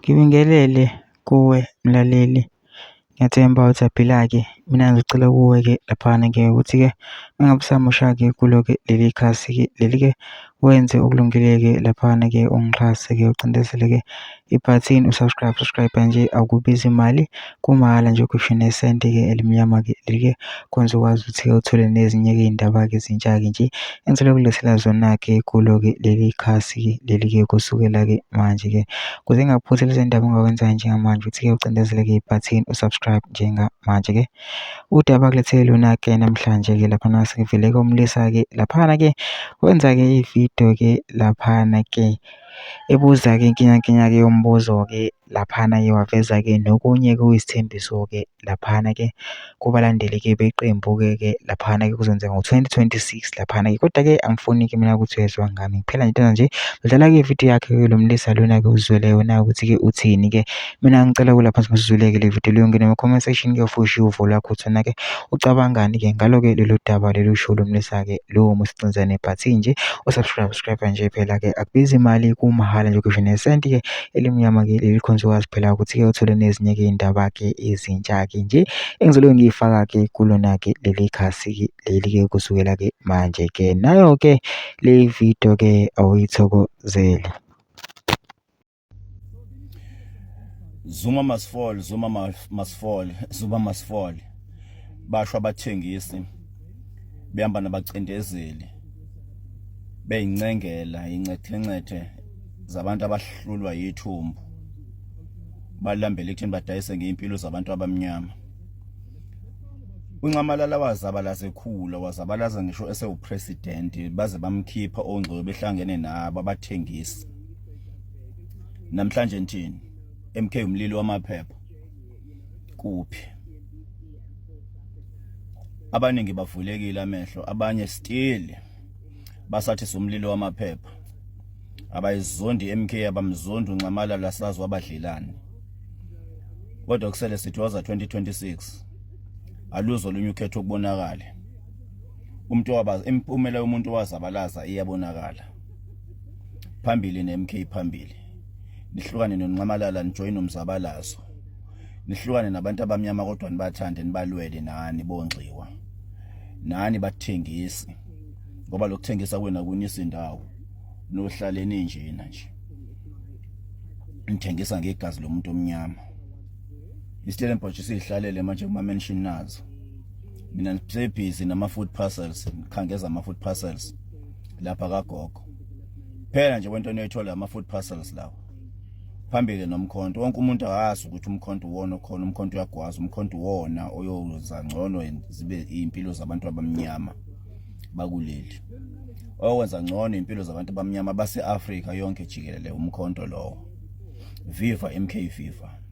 Ngibingelele kuwe mlaleli, ngiyathemba uyaphila-ke. Mina ngizocela kuwe-ke laphana-ke ukuthi-ke uma ngabe usamusha-ke kulo-ke leli khasi-ke leli-ke wenze okulungile-ke laphana-ke ungixhase-ke ucindezele-ke ibhathini u-subscribe, subscribe nje akubizi imali kumahhala nje ukhishwe nesenti-ke elimnyama-ke leli-ke kwenza ukwazi ukuthi-ke uthole nezinye-ke iy'ndaba-ke ezintsha-ke nje engithole ukulethela zona-ke kulo-ke leli khasi-ke leli-ke kusukela-ke manje-ke. Ukuze ngingaphuthi lezi ndaba ongakwenza njengamanje ukuthi-ke ucindezele-ke ibhathini u-subscribe njengamanje-ke. Udaba akulethele lona-ke namhlanje-ke laphana sekuvele komlisa-ke laphana-ke wenza-ke ividiyo-ke laphana-ke ebuza-ke inkinyankinya-ke yombuzo-ke laphana-ke waveza-ke nokunye kuyisithembiso-ke laphana-ke kubalandeli-ke beqembu-ke ke laphana-ke kuzenzeka ngo-2026 laphana-ke kodwa-ke angifuni-ke mina ukuthi uyezwa ngami kuphela nje nje udlala-ke ividiyo yakhe-ke lo mlisa lona-ke uzwele yona ukuthi-ke uthini-ke mina ngicela kulapha sizuleke le video leyo ngene comment section ke futhi uvo lwakho uthi wena-ke ucabangani-ke ngalo-ke lolu daba lolu sho lomlisa-ke lowo musicinzane but nje usubscribe subscribe nje phela-ke akubizi imali kumahhala nje kusho nesenti-ke elimnyama-ke leli khonze ukwazi phela ukuthi-ke uthole nezinye-ke iy'ndaba-ke ezintsha-ke nje engizobe ngiyifaka-ke kulona-ke leli khasi-ke leli-ke kusukela-ke manje-ke nayo-ke le video-ke awuyithokozele. Zuma must fall, Zuma must fall, Zuma must fall. Basho abathengisi behamba nabacindezeli beyincengela incethencethe zabantu abahlulwa yithumbu balambele ekutheni badayise ngeimpilo zabantu abamnyama. UNxamalala wazabalaza ekhula wazabalaza ngisho esewupresident baze bamkhipha ongcoyo behlangene nabo abathengisi. Namhlanje nithini? MK umlilo wamaphepha. Kuphi? Abaningi bavulekile amehlo, abanye still basathi sumlilo wamaphepha. Abayizondi MK abamzondi uNxamalala sazi wabadlelani. Kodwa kusele sithi waza 2026. Aluzo olunye ukhetho kubonakale. Umuntu owabaza imiphumela yomuntu owazabalaza iyabonakala. Phambili neMK phambili. Nihlukane noNxamalala nijoyine umzabalazo. Nihlukane nabantu abamnyama kodwa nibathande nibalwele nani bongxiwa. Nani bathengisi. Ngoba lokuthengisa kwena kunisa indawo. Nohlale ninjena nje. Nithengisa ngegazi lomuntu omnyama. IStellenbosch sihlalele manje kuma mansion nazo. Mina ngisebhizi nama food parcels, ngikhangeza ama food parcels. Lapha kagogo phela nje kwento enoyithola ama food parcels lawo phambili nomkhonto wonke umuntu akazi ukuthi umkhonto uwona okhona umkhonto uyagwaza umkhonto uwona oyoza ngcono zibe impilo zabantu abamnyama bakuleli okwenza ngcono impilo zabantu abamnyama base-Afrika yonke jikelele umkhonto lowo viva MK viva.